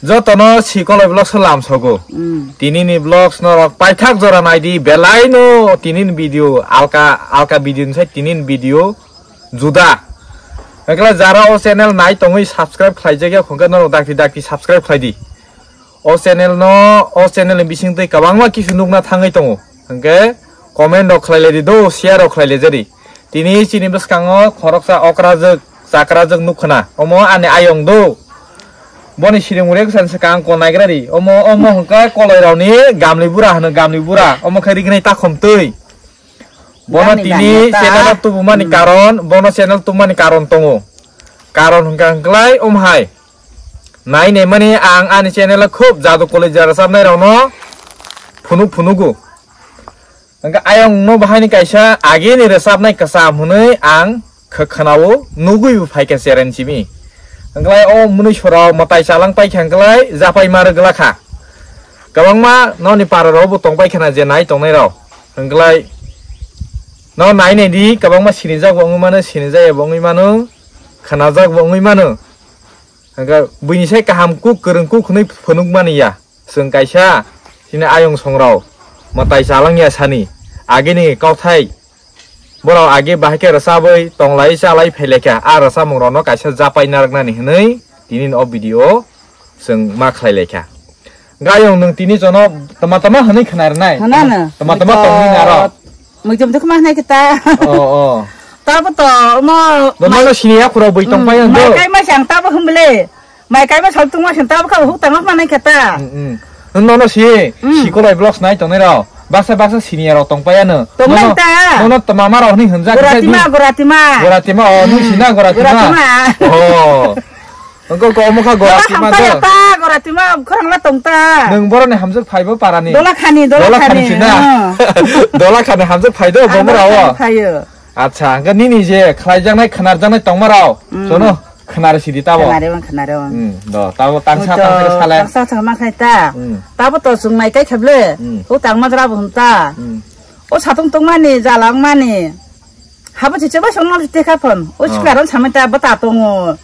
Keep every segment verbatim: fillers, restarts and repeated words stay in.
Jotono Sikolai Vlogs o lamsogo. Mm. Tinini vlogs norok paithak jora naidi, belaino tinini video, alka, alka video ni sai tinini video juda. Ekla jara o channel nai tongwi subscribe khlaijakya, khungkhe norok dakti dakti subscribe khlaidi. O channel no, o channel ni bisingtwi kwbangma kisu nukna thangwi tongo. Hwnkhe comment rok khlai lai di do, share rok khlai lai jari. Tini chini bwskango khoroksa okrajwk, chakrajwk nuk khna. Omo ani ayong do. Boni siring murek san swkang kol naigra ri. Omo, omo hwnkhe koloi rok ni gamli bura hwno, gamli bura. Omo khe rignai takhum twi. Bono tini channel o tubumani karon, bono channel tubumani karon tongo. Karon hwnkha hwnkhlai omo hai. Nai nai mani ang ani channel o khub jadu koloi jara sabnai rokno phunuk phunugo. Hwnkhe ayang no bahaini kaisa agini rwchapnai kwcham hwnwi ang khe khwnao, nugwi bo phaikha chereng simi. Hwnkhlai o mwnwi sorao mwtai chalang paikha hwnkhlai japai ma rwgwlakha. Kwbangma noni pararao bo tongpai khana je nai tongnai rao. Hwnkhlai no nai nai di, kwbangma sinijak bo wngwi mano, sinijak bo wngwi mano, khwnajak bo wngwi mano. Hwnkhe buini sai kaham kuk kwrwng kuk hwnwi phunuk mani ya. Chwng kaisa chini ayong songrao mwtai chalangya sani agini kauthai borok age bahai khe rwchabwi tonglai chalai phailaikha. A rwchamung rokno kaisa japai narwknani hwnwi tini o video o chwng ma khlailaikha. Gayong nwng tini jono tama tama hwnwi khna rwnai. Hwnano. Tama tama tongwi naro. Muitom to khma hwnai kita. Oh, oh. Tabo to mo. Bo mano sini ya khurao bui tong pai ang do. Mai kai ma sang tabo humble. Mai kai ma sal tungma sang tabo ka huk tangok manai kata. Mm, mm. Nono si, mm, Sikolai Vlogs nai tongnai rao. Baksa baksa sini ya rao tong pai ano. Tong lai ta. Nono tama ma rao hwnwi hwnjak. Goratima, goratima. Goratima, oh, nung sina goratima. Goratima. Oh. Engko ko omo kha gora tima do. Gora tima khorang la tong ta. Nung borok ni hamjak phai bo para ni. Dola khani, dola khani sina. Dola khani hamjak phai do bomra o. Phaio. Acha, engko nini je khlaijaknai khnarjaknai tongma rao. Jono khnari sidi tabo. Khnari wan, khnari wan. Hmm, do, tabo tangsa tangsa sale. Tangsa tangsa ma khai ta. Hmm. Tabo to sung nai kai khable. Hmm. Hu tangma jra bo hum ta. Hmm. O satung tongmani, jalang mani. Habo chiche ba songno te kha phon. O sikla ron samai ta bata tongo.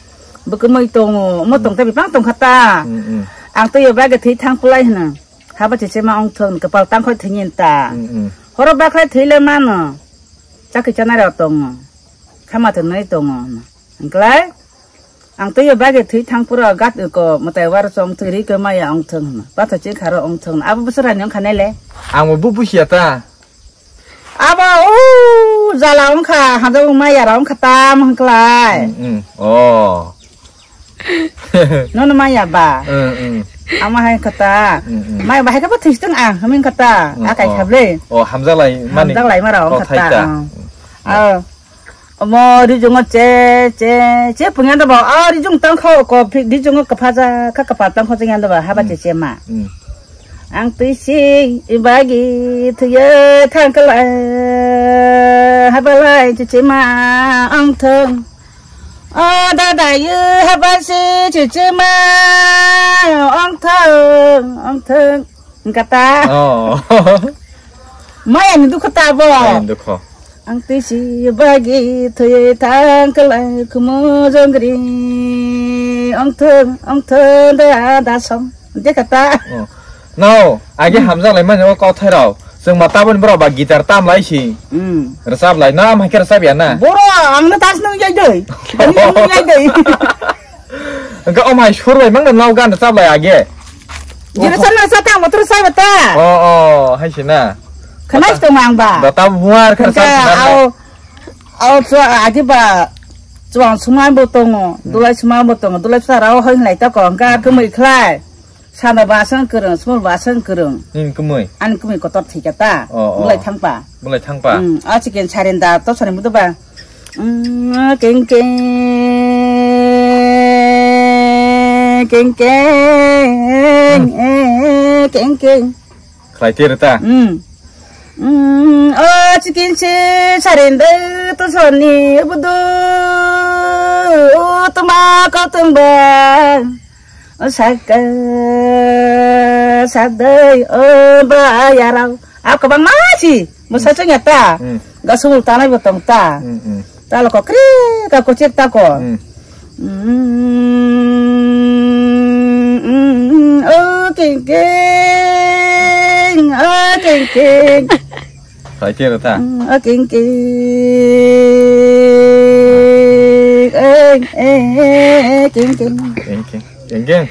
Bwkmwi tongo. Mo tong ta bipang tong kha ta. Mm, mm. Ang to yo bage thwi thang pulai hna. Habo chiche ma ong thon kapal tang khoi thwngin ta. Mm, mm. Horo ba khlai thwi le mano. Chakhi chana ro tongo. Khama thwnwi tongo. Hwnkhlai ang twi bagwi thwi thang phuru gat ko mwtai war chong thwi ri ko maya ong thung hwnwi. Patha chini kharo ong thung. Abo bwswk rani ong kha nai le? Ang bo busia ta. Abo o jala ong kha, hado maya ra ong kha tam hwnkhlai. Mm, mm. Oh. Nono maya ba? Mm, mm. Ama hai kha ta. Mm, mm. Maya ba hai kha ba thwi stung ang, hwming kha ta. Mm, akai oh. Kha ble. Oh, hamjak lai mani. Hamjak lai ma ra ong kha ta. Oh. Oh. Omo rijungo che, che, che pungya dobo. O rijung tang kho ko, rijungo kaphaja, kha kapal tang kho jengya dobo, haba che che ma. Mm. Ang twi si bagi thuye thang kala, haba lai che che ma ang thang. O dada ye haba si che che ma ang thang, ang thang. Hwnkha ta? Oh. Maya ni dukhu ta bo? Maya ni dukhu. Ang twi si bagi thwi thang kala khumu jongri. Ong thung, ong thung da da song. Dekha ta? Oh. No, age hamjak lai mani o kauthai rao. Chwng ma taboni borok ba guitar tam lai si. Hmm. Rwchap lai, na am hai khe rwchap ya na? Boro, ang no tas nung jai doi. Ani nung jai doi. Hwnkhe o mai sur bai mangno nao gan rwchap lai age. Jira sana sa tang motor sa bata. Oh, oh, hai sina. Khanai tong ang ba. Bata buar kha sa. Au, au chua agi ba. Chuang sumai bo tongo, dulai sumai bo tongo, dulai sa rao hoi lai ta ko, ga kemui khlai. Sana ba sang kereng, smol ba sang kereng. Ning kemui. Ani kemui kotor thika ta. Oh, oh. Dulai thangpa. Dulai thangpa. Hmm, a chicken sarenda to sari mudo ba. Mm, keng keng, keng keng, eh, keng keng. Khlai tir ta. Mm. Mm, o chicken se sarende to soni budu. O tuma ko tumba. O saka sadai o ba yarau. A kabang ma si. Musa chengya ta. Mm. Gasul tanai botong ta. Mm, mm. Ta lo ko kri ka ko chek ta ko. Mm. Mm, mm, mm. King king, oh king king. Hai kero ta. Mm, oh king king. Eh, eh, eh, king king. King king. King king.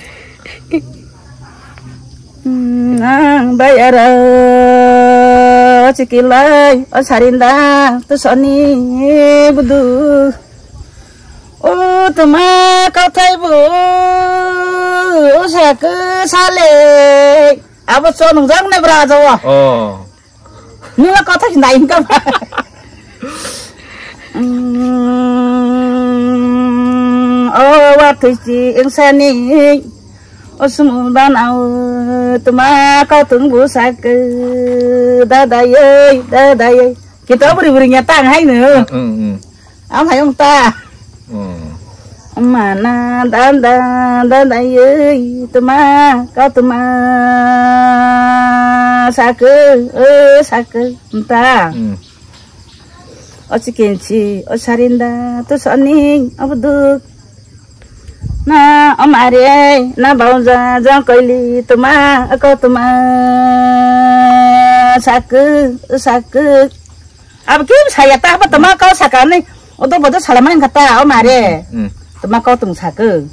Mm, ang bayara chikilai, oh sarinda, tu soni budu. O tuma kauthai bo, o sake sale. Abo chonong jang ne bra jawa. Oh. Nila kauthai nai ka ba. Mm, o wa thui si ingsani. O sumul ban au tuma kauthung bo sake. Dada yei, dada yei. Kita buri buri nyata ang hai no. Mm, mm. Am hai ong ta. Mm. Mana dada dada yei tuma ka tuma sake, eh, sake ta. Mm. O chicken chi, o sarinda, tu soning, o buduk. Na, o mare, na bauja, jang koili, tuma, ko tuma, saku, saku. Abo kim saya ta, abo tuma kau sakani, o do bodo salamai kata, o mare. Hmm. Tuma kau tung saku.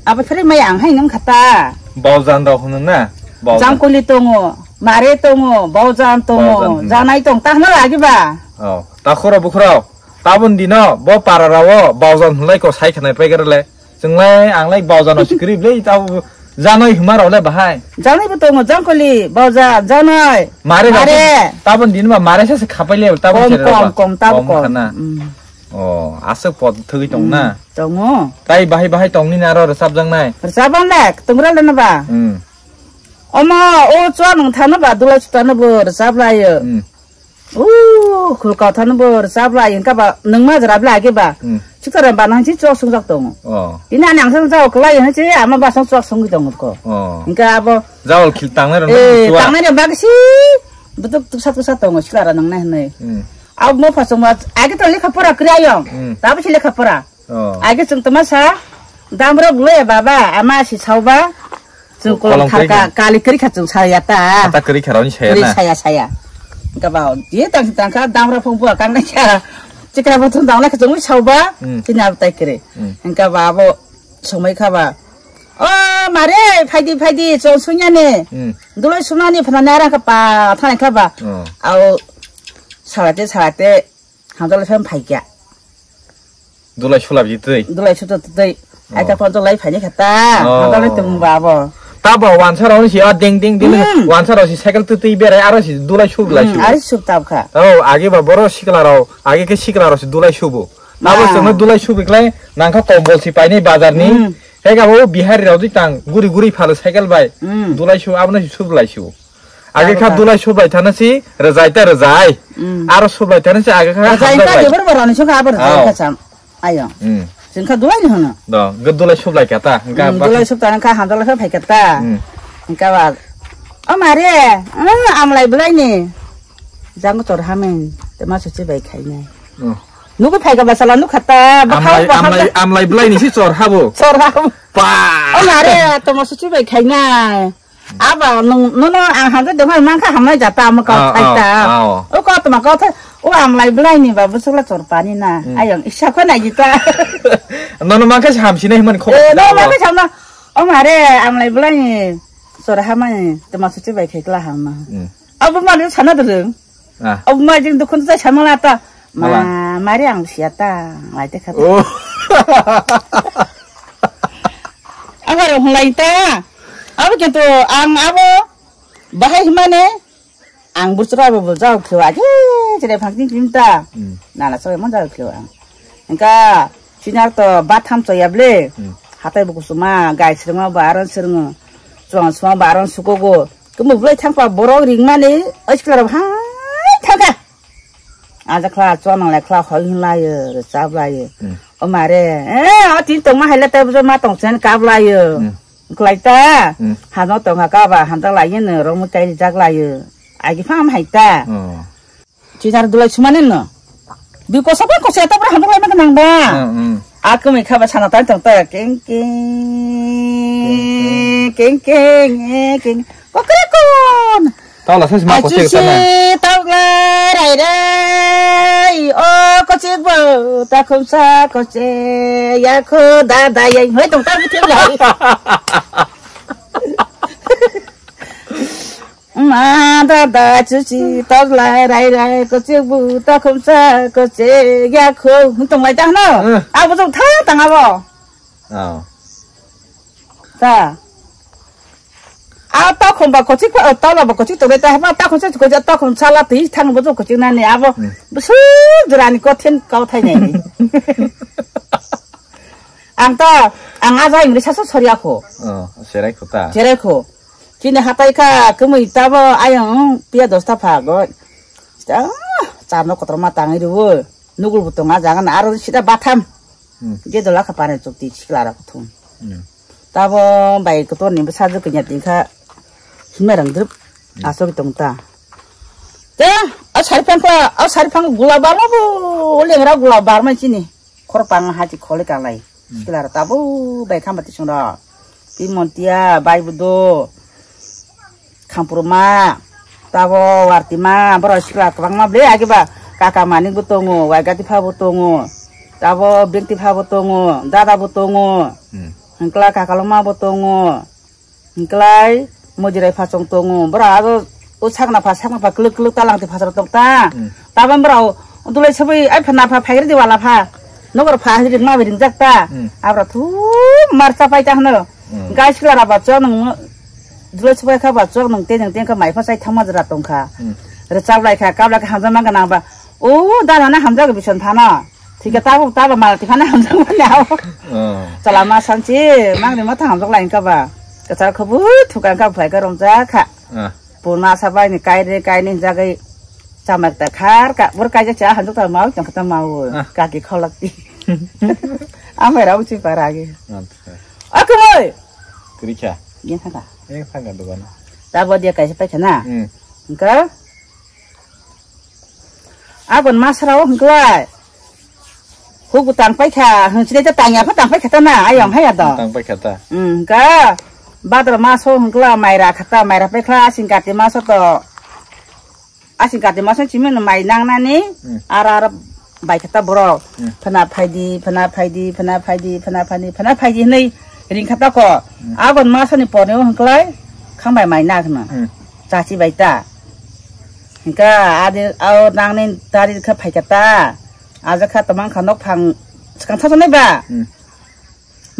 Abo phiri mai ang hai nung kata. Baujan rok hunu na? Baujan. Jang koili tongo, mare tongo, baujan tongo, baujan hunu. Janai tong, ta hna lagi ba? Oh, ta khoro bukhro. Tabon dino bo pararao baujan hwnlai ko sai khnai paigerle. Chwnglai anglai baujano sikri blei tabo janoi hwmarao le bahai. Janoi bo tongo, jangkoli, baujan, janoi. Mare. Mare. Tabon dino ba mare sa se khapai le tabon. Kom, kom, kom, tabon kom. Khana. Mm. Oh, aswk pod thwgwi tong na. Mm, tongo. Tai bahai bahai tong nini aro rwchapjaknai. Rwchapang le, tongra le na ba. Mm. Omo, o chwa nung thano ba, dulai chutano bo rwchap laio. Mm. Ooh, khul kauthano bo rwchap lai, hwnkha ba, nwng ma jora bla age ba. Hmm. Chikara ba nang chi chok sungjak tongo. Oh. Tini ani ang sang jao kwlai hwnwi chi ama ba sang chok sungwi tongo ko. Oh. Hwnkha abo. Jao khil tangnai rok. Eh, nang chua. Tangnai rok ba si. Butuk tuksa tuksa tongo chikara nang nai hwnwi. Hmm. Abo mo phasong ba age to lekha pora kwrwi ayong. Hmm. Tabo si lekha pora. Oh. Age chwng toma sa, damrok le baba, ama si sao ba, chwng kolong kolong thar ka, kwrwi. Kali kwrwi kha chwng saya ta. Kata kwrwi kha raoni saya. Kwrwi na. Saya, saya. Hwnkha ba, je tang tang kha, damrok phung bua kang nai kha. Chikra bo thung dang lai kha chwng sao ba, hmm. Chini abo tai kwrwi. Hmm. Hwnkha ba abo, somoi kha ba. O, mare, phaidi, phaidi, chwng sunya ni. Hmm. Dulai sumani phana nai rang kha pa, thanai kha ba. Oh. Au, salate, salate. Hamjak lai phai phai kya. Dulai sulap ji twi. Dulai suto twi. Oh. Aita pon dulai phai ni khata. Oh. Hamjak lai tung ba bo. Tabo wansa rok si a ding ding ding. Hmm. Wansa rok si cycle twi twi berai aro si dulai sub lai sub. Hmm, ari sub tab kha. Oh, age ba boro sikla rok, age ke sikla rok si dulai subu. Tabo. Ma. Sengno dulai subi klai nangkha kombol si paini bazar ni. Hmm. Hega bo bihari rok di tang guri guri phalo cycle bai. Hmm. Dulai sub abno si sub lai sub. Age kha dulai sublai thana si rwjai ta rwjai. Mm. Aro sublai thana si age kha rwjai hamjak ta lai. Jebar barani sukha abar rwjai. Aw. Kha cham. Ayo. Mm. Jeng kha dulai ni hono. Do, ge dulai sublai kha ta. Hwnkha. Mm, ba dulai sub ta hwnkha hamjak lai phai kha ta. Mm. Hwnkha ba. O mare, mm, amlai bwlai ni. Jang tor hamen. Te ma suchi bai khai nai. Oh. Nugu phai kha ba sala nukha ta. Ba amlai, khao ba amlai, hamjak. Amlai bwlai ni si chor habo. Chor habo. Pa. O mare, to ma suchi bai khai nai. Aba nung, nono ang hamjak dongha mankha hamnai jata amo kau. Ah, thai ah, ta. Ah. O kau tma kau thai. O amlai bwlai ni ba bwswk la chor pani na. Hmm. Ayang isa kho nai jita. Nono mankha se hamsinai himani khobor. Eh, nono mankha samna. O mare amlai bwlai ni chor hamani tma suchi bai khai kla hamna. Hmm. Abo mare sana dwrwng. Ah. Abo ma jing dukhun tai samala ta. Ma, mala. Mare ang sia ta. Lai te kha. Oh. Abo rok hwnlai ta. Abo kintu ang abo bahai himane ang burchura bo bo jao khlo age jere phang tin klim ta. Hmm. Nala choi mon jao khlo ang. Engka chinar to batham choya ble. Hmm. Hatai bo kusuma gai srwngma ba aron srwngo. Chuang suma ba aron sukogo. Kumu blai thangpa borok ringmani oiskla rok hai thangkha. Aja khla chonang lai khla hoi hin lai chap lai. Hmm. O mare, eh, o tin tongma hai le tei bujor ma tong chen kap lai. Hmm. Klai ta. Hmm. Hano tong ha ka ba hamjak lai no rong mu tai jak lai. Agi pham hai ta. Oh. Chinar dulai sumane no. Bi kosa pa kosa ta bra hamjak lai ma nang ba. Hmm, hmm. A kumi kha ba sana tai tong ta keng keng. Keng keng. Keng keng, eh, keng. Kokrikun. Tawla sasi ma kochik tana. Achusi tawla rai rai. O kochik bo takhumsa kochik. Ya kho da da ya. Hoi tong ta bithim lai. Ma da da chusi tawla rai rai. Kochik bo takhumsa kochik. Ya kho. Hoi tong lai ta hano. Eh. Abo jong tha tang abo. Oh. Ta. A takhum ba kochik pa, tawla ba kochik tore ta, haba takhum se kochik, takhum sala twi thang bo kochik nani abo. Hmm. Busuk jora ni kothin kau thai nai. Ang ta, ang a jai mri sasu soria kho. Oh, serai kho ta. Serai kho. Chini hatai kha, kemui tabo ayang pia dosta pha go. Char no kotor ma tangi ri wo. Nugul bo tongo, jaga na aro sida batham. Hmm. Je dola kha pane chukti sikla rok thum. Hmm. Tabo bai kotor ni bwsa jwk kanya tingkha himna rang drup. Hmm. Asok tong ta. Te, a sari phang kha, a sari phang gula barma bo, lengra gula barma chini. Khor pang ha chi khole kalai. Hmm. Sikla rok tabo bai khamba tisung rok. Pi montia, bai budo. Khampurma, tabo wartima, borok sikla kwbangma ble age ba kaka manik bo tongo, waigati pha bo tongo, tabo bekti pha bo tongo, dada bo tongo, hmm, hwnkla kakaloma bo tongo, hwnkla mojirai phachong tongo, borok abo o sakna pha sakna pha kwlwk kwlwk talang ti phasaro tong ta, hmm, tabo borok dulai sabai ai pha napha phaigridi wala pha. Nokor pha hiri ma ringjak ta. Hmm. Abra thu marcha pai ta hwno. Hmm. Gai sikla ra ba chok nung dulai chubai kha ba chok nung te nung teng kha mai pha sai thangma jora tong kha. Hmm. Rwchap lai kha, kap lai kha, hamjak ma gana ba. O dana na hamjak bison phano. Thik kha tabuk taba mal ti phano hamjak ma na. Oh. Chala ma sanchi mangni ma thang hamjak lai kha ba. Kachar kha bu thukan kha phai kha romjak kha. Ah. Purna sabai ni kaire kaini jagwi chamak ta khar ka bor kaija cha hanjak ta mau tang kha ta mau. Ah. Kaki kholak ti. Amai rau chi para agi. Acha. Aku moi. Kri cha. Yen thaka. Yen thaka dogan. Ta bo dia kaisa pai khana. Hmm. Engka. Agon masra o hingklai. Hugu tang pai kha, hingchine ta tang ya pha tang pai kha ta na, ayong hai ya do. Tang pai kha ta. Hmm, engka. Badra maso hingkla mai ra kha ta, mai ra pai kha, asing kati maso to. Asing kati maso chimi no mai nang nani, hmm, ara ara bai kha ta borok. Hmm. Phana phai di, phana phai di, phana phai di, phana phai di, phana phai di hinui ring kha ta ko. Hmm. Agon maso ni porni o hingklai, khang bai mai na khna. Hmm. Chachi bai ta. Hingka adi, ao nangni dari kha phai kha ta. Aja kha tomang kha nok phang swkang thasanai ba. Hmm.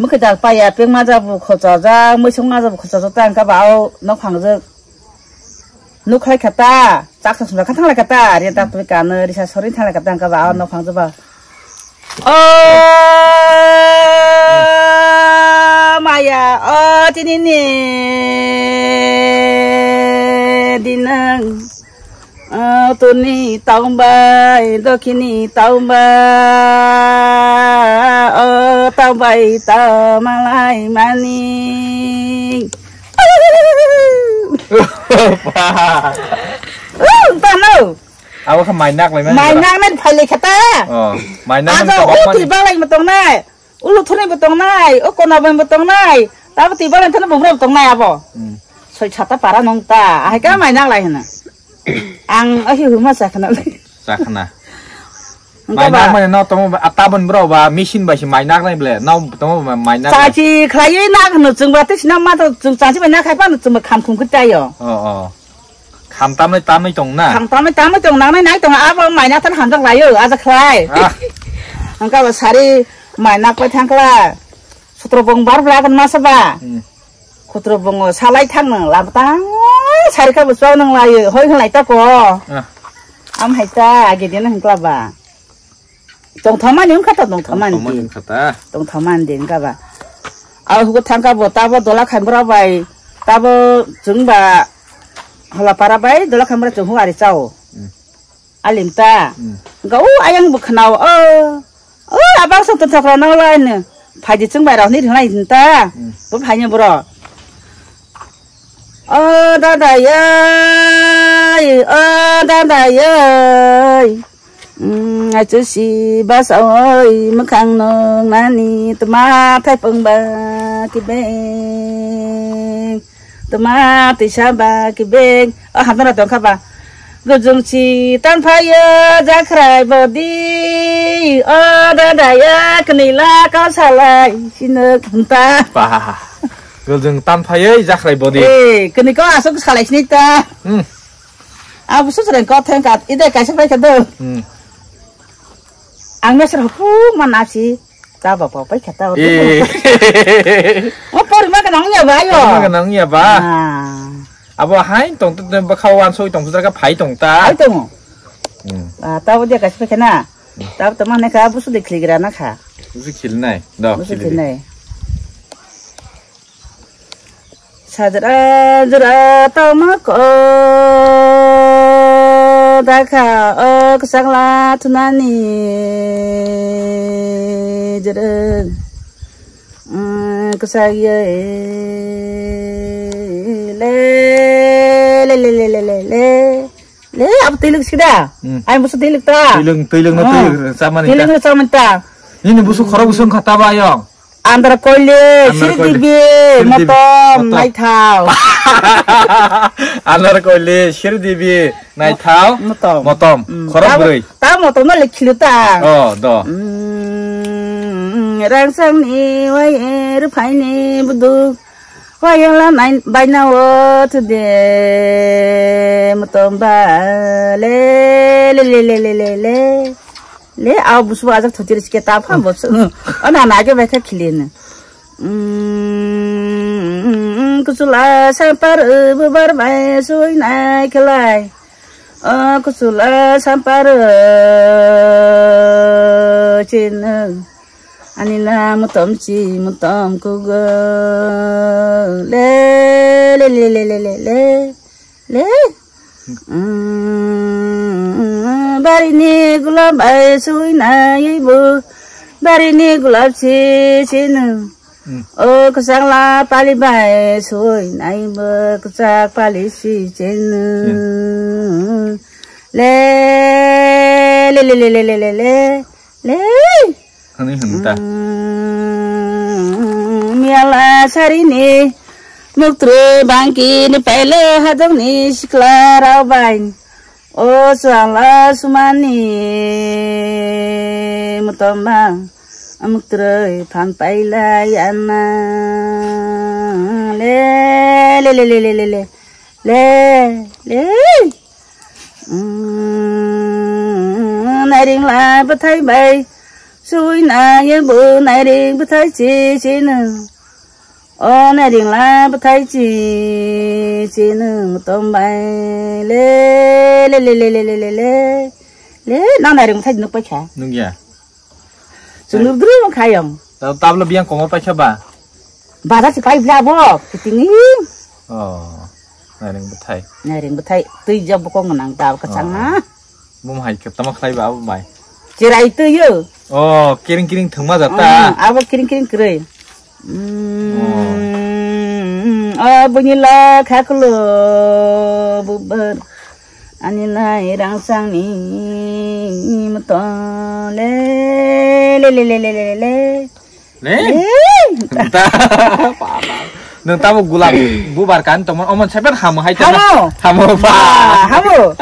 Mukhe dal paya peng ma jabu khocha ja, muisung ma jabu khocha ja ta hingka ba ao nok phang je. Nuk khlai kha ta, chak sa sumra kha thanglai kha ta, ri ta twi kano, risa sori thanglai kha ta hingka ba ao nok phang je ba. O maya, o tini ni dinang, o tuni taumbai, dokini taumbai, o taumbai tamalai mani. Tano. Abo khe mainak lai mani. Mainak nai phailai kha ta. Oh, mainak. Ajo nai o kabak mani. Twi balai ma tongnai. Ulo thunui bo tongnai, o kona bai bo tongnai. Tabo twi balai thani bumra bo tongnai abo. Hmm. Soi sata para nong ta. Ahai ka mainak lai hana. Ang ahi huma sakhana. Sakhana. Engka mainak ba. Mani no tomo ba, tabon bro ba, machine bai si mainak nai ble. No tomo ba mainak. Chachi khlaiwi nak hwno chwng ba twi sina ma to chwng chachi bai nak khai pa no chwng ba kham khum khe tayo. Oh, oh. Kham tamnai tamnai tong na? Kham tamnai tamnai tong nangnai nai tong abo mainak tan hamjak laio aja khlai. Ah. Engka ba sari mainak pai thang khlai. Sutro bong bar bla kan masa ba. Hmm. Khutro bongo salai thang nang lam tang sari kha bo chwng nang laio hoi hwnlai ta ko. Ah. Am hai ta age den hwn kla ba. Tongthokmani wngkha to, tongthokmani. Tongthokmani wngkha ta. Tongthokmani de wngkha ba. Abo hugo thangkha bo tabo dola khaimra bai, tabo chwng ba hola para bai dola khaimra chwng hu ari chao. Hmm. Alim ta. Hmm. Ga u ayang bo khwnao, o, o, abang sa tongthokra nang lai no. Phaidi chwng bai rok ni ringlai ta. Hmm. Bo phaini bro. O dada yai, o dada yai. Mm, achusi basa oi, mwkhang nung nani, tma thaipung ba kibeng. Tuma tisa ba kibeng. O hamdana tongkha ba. Gujung si tangphayo jakhrai bodi. O dadaya knila ka salai sino ta. Ba. Gujung tangphayo jakhrai bodi. Eh, kini ko asuk salai sini ta. Hmm. Abu susreng ko thengkat ide kaisa pai kado. Hmm. Ang mesra hukuk man asi. Ta ba pa pai khata. Eh. O pori ma ka nang ya ba yo. Pori ma ka nang ya ba. Ah. Abo hai tong tu ba khawan soi tong tu ka phai tong ta. Hai tong. Hmm. Ah, ta bo dia ka spe kana. Ta to mane ka busu de khligra na kha. Busu khil nai. Do. Busu khil nai. Sajra jra tama ko dakha o ksakla thunani jra, mm, ksak ye le le le le le le le le abo twi lwk sida. Hmm. Ai musu twi lwk ta. Twi lwk, twi lwk no twi lwk samani ta. Twi lwk no samani ta. Nini busu khorok busu wngkha ta ba ayong. Andar koile, Andar koile, Sri Devi, Sri Devi, motom, motom. Naithao. Andar koile, Sri Devi, naithao, motom. Motom. Mm. Khorok bwrwi. Ta motom no lekhilu ta. Oh, do. Mm, rangsang ni wai er phai ni budu. Wai yang la nai bai na wo tu de motom ba le le le le le le le. Le, au busu ajak thoti ri ske ta pha busu. Ana na ge betha khilin. Mm, kusula sampar bubar bai sui nai khlai. O kusula sampar chin. Ani na mutom chi mutom kugo. Le, le, le. Le. Mm, barini gulab bai sui nai bo. Barini gulab si chinu. Hmm. O kwchak la pali bai sui nai bo kwchak pali si chinu. Chinu. Le, le, le. Le. Hwnwi hwn ta. Mm, miyala sarini muktrwi bangkini paile hadokni sikla rao bai. O chwla sumani mutom bang muktrwi phan paila yana. Le, le, le. Le, le. Mm, nairing la bwthai bai. Sui na ye bo nairing bwthai chi chi no. O nairing la bwthai chi chi no mutom bai. Le, le, le. Le, nang nairing bwthai nuk pai kha. Nuk ya. Chwng dru dru khayong. Ta-, tablo biyang komor paisa ba? Bazar se pai bla bo, kiting i. Oh, nairing bwthai. Nairing bwthai, twi jab bokong nang ta kwchang na. Oh. Bum hai kwtama khlai ba abo bai. Cherai twi yo. Oh, kiring kiring thwngma jata. Oh, abo kiring kiring kwrwi. Mm, oh, bini la khaklo bubar. Ani nai rangsang ni muto le, le, le. Le? Le? Ta, nung tamo gulab bubar kan tongmo, omon sepen hamo hai tamo. Hamo. Hamo ba. Ah, hamo.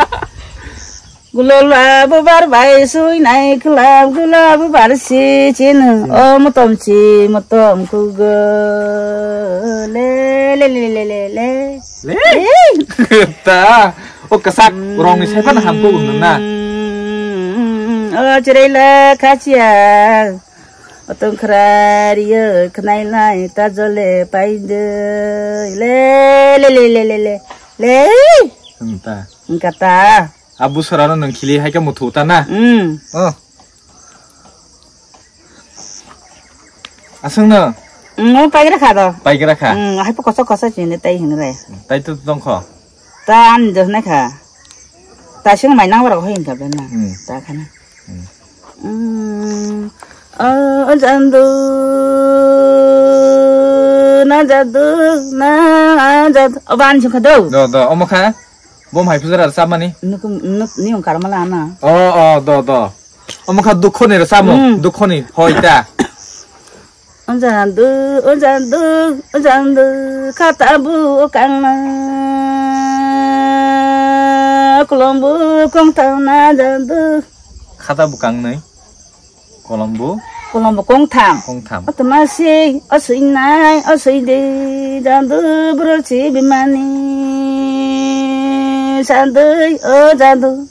Gulab bubar bai sui nai gulab, gulab bubar si chinu. Hmm. O mutom si mutom kugo. Le, le, le. Le? Le? Ta. O kasak rong ni sepan hamko gum na. Mm, o chirela kachia. O tongkhra riyo khnai lai ta jole pai de. Le, le, le. Le. Hwnta. Hwnkha ta. Abu sorano nung khili hai khe muthu ta na? Mm. Oh. Aswk no? Mm, o paigra kha do. Paigra kha? Mm, hai po koso koso chini tai hingre. Tai to tongkho. Ta an do na kha. Ta sing mai nang rok hoin kha bena. Mm. Ta khana. Mm. Mm. O jandu na jadu na jadu. O ban sing kha do. Do, do, omo kha. Bom hai pujara samani. Nuk, nuk, ni ong karmala ana. O, o, do, do. Omo kha dukho ni rwchamo, hmm, dukho ni, hoi ta. O jadu, o jadu, o jadu, khata bu o kangna, kolombo kongtham na jadu. Khata bu kangnai, kolombo? Kolombo kongtham. Kongtham. O toma se, o sui nai, o sui de, jadu bro si bimani, jadu, o jadu.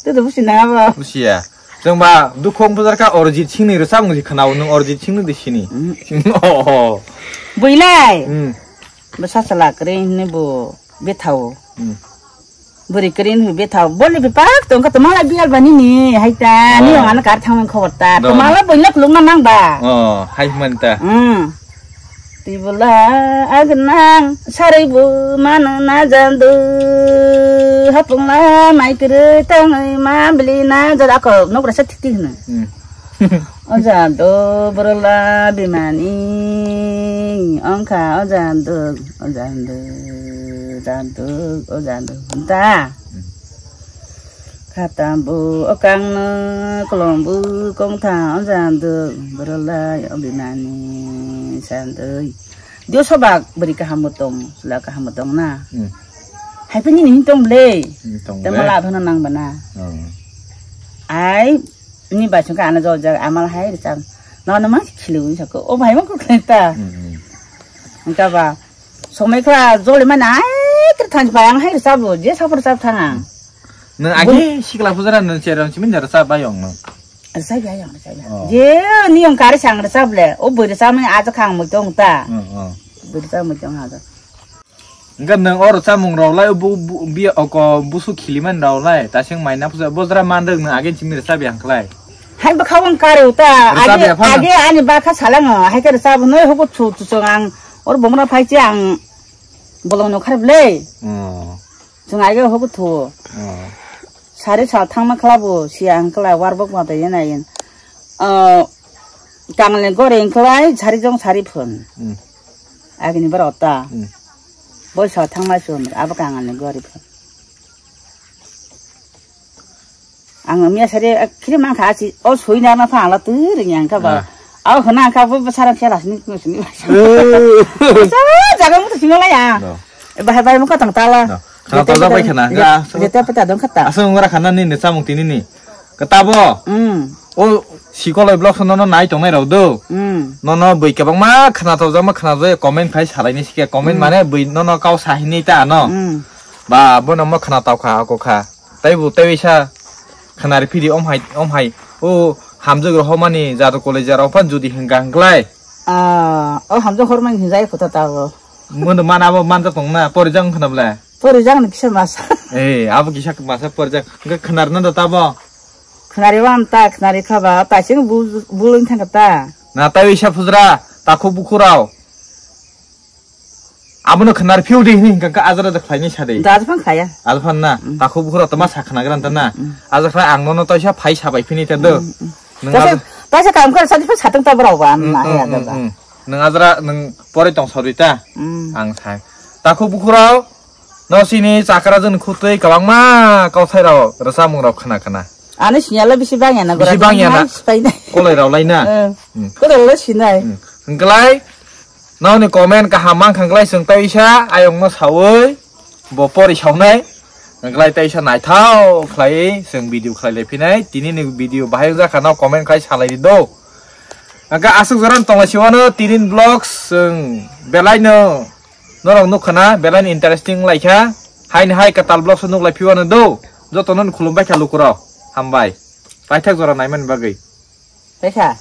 Tei to busi na abo. Busiya. Chwng ba dukhong bujar kha Arijit Singh ni rwchapmung si khwnao, nwng Arijit Singh ni de sini. Mm. Oh. Builai. Mm. Bo sasala kwrwi hinwi bo bethao. Mm. Bwrwi kwrwi hinwi bethao. Boni bipak tongkha to mala biyal bani ni hai ta. Oh. Ni ang ano kar thangmani khobor ta. To mala buino khulukna nang ba. Oh, hai man ta. Mm. Tibula agnang saraibu mano na jadu, hapungla mai kwrwi tangwi ma bili na jadu, ako nokra sa thik thik hwno. Hmm. O jadu borola bimani ongkha o jadu, o jadu, jadu, o jadu da. Hmm. Khata bu o kangno kolom bu kongtha o jadu borolai o bimani sandoi. Dio sobak bwrwi kaham bo tong, chwla kaham bo tong na. Hmm. Hai phai nini hin tong ble. Hmm, tong ble. Tamo la phano nang bana. Hmm. Ai ni bai songkha ana jol jag amal hai rwchap. Nono ma khilu sako. O bhai ma ko khlai ta. Hmm, hmm. Engka ba. Somai kha joli mana ai kre thanj bai ang hai rwchap bo. Je sabo rwchap thang ang. Nang agi sikla pujara nang cheram simin rwchap bai ong no. Rwchap bai ong rwchap bai. Oh. Je ni ong kare sang rwchap le. O bwrwi rwchap mai aja khang mui tong ta. Oh, oh. Bwrwi rwchap mui tong ha. Engka nwng o rwchapmung rok lai, bu, bu, bi, oko, busu khiliman rok lai, tasing maina pusa, bojra mandwk nwng agin chimi rwchap yang khlai. Hai bwkha wng kari uta, rwchap agi, ya phano? Agi ani bakha salango, hai khe rwchap noi huku thu, thu, thu, ang, or bomra phai che ang, bolong no kharap le. Oh. Chwng agi huku thu. Oh. Sari sal thangma khlabo siya hwnkhlai warbok mata yen ayen. Ah, kangle gore hwnkhlai sari jong sari phun. Hmm. Agini bara ota. Hmm. Boi sal thangma sun abo kangle gore phun. Ang miya sari khiri mangkha achi o sui na na pha ala tu ring yang ka ba. Ah. Aw, hwnang kha bo, bo sarang khela sini, sini. Eh. Sa jaga mo to sini la ya. No. Eh, bahai, bahai mo ka tang tala. No. Khana jete to ja bai peta, khana, je-, ga, so. Jete peta dong khata. Asung ora khana ni, ni chamung tini ni. Kata bo. Mm. O, sikoloi blog so nono nai tongnai rok do. Mm. Nono bui kebang ma khana to ja ma khana ja comment khai salai ni sike comment. Mm. Mane bui nono kau sahini ta no. Mm. Ba, bo no mo khana tau kha, ako kha. Tai bo, tai sa. Khanari phidi om hai, om hai. O hamjwk rohormani jadu koleja rok phan judi hwnkha hwnkhlai. Ah, o hamjwk hormani hwnjai kho ta tabo. Mono mana bo manjak tong na, porijak wngkha na bwle? Porijak ni kisa masa. Eh, abo kisa masa porijak. Hwnkhe khwnarna da tabo? Khwnari wan ta, khwnari kha ba, taising bu-, bulung thangkha ta. Na tai wisa phujra, takhuk bukhurao. Abono khwnar phiu di hini hwnkha khe ajra da khlaini sa de. Da ajra phang khaya. Ajra phang na, mm, takhuk bukhurao tama sa khwnagra ta na. Mm. Ajra khlai ang nono toisa phai sa bai phini ta do. Mm, mm. Nwng taisa, ajra taisa kam kar sa di phai satang ta borok ba, mm, na, mm, ya, da, mm, da. Mm. Nwng ajra, nwng pore tong sori ta. Mm. Ang sai. Takhuk bukhurao, no sini chakra jwng khutui kwbangma kauthai rao, rwchapmung rao khwna khwna. Ani sinyal bisi bangya na, bisi bangya na. Kolai rao lai na. Eh. Hmm. Kolai rao lai sinai. Hmm. Hwnkhlai, nokni comment kaham mankha hwnkhlai chwng tei isa ayong no sawi, bo pori sawnai. Hwnkhlai tei isa naithao khlai chwng video khlai lai phinai. Tini ni video bahai wngjakha no comment khai salai di do. Hwnkhe aswk jora tongla siwano tini ni vlogs chwng belai no. Norok nukha na, belai ni interesting lai kha. Haini hai kwtal vlog se nuk lai phiwano do. Joto no khulum bai kha lukurok. Hambai. Paithak jora naimani bagwi. Paikha.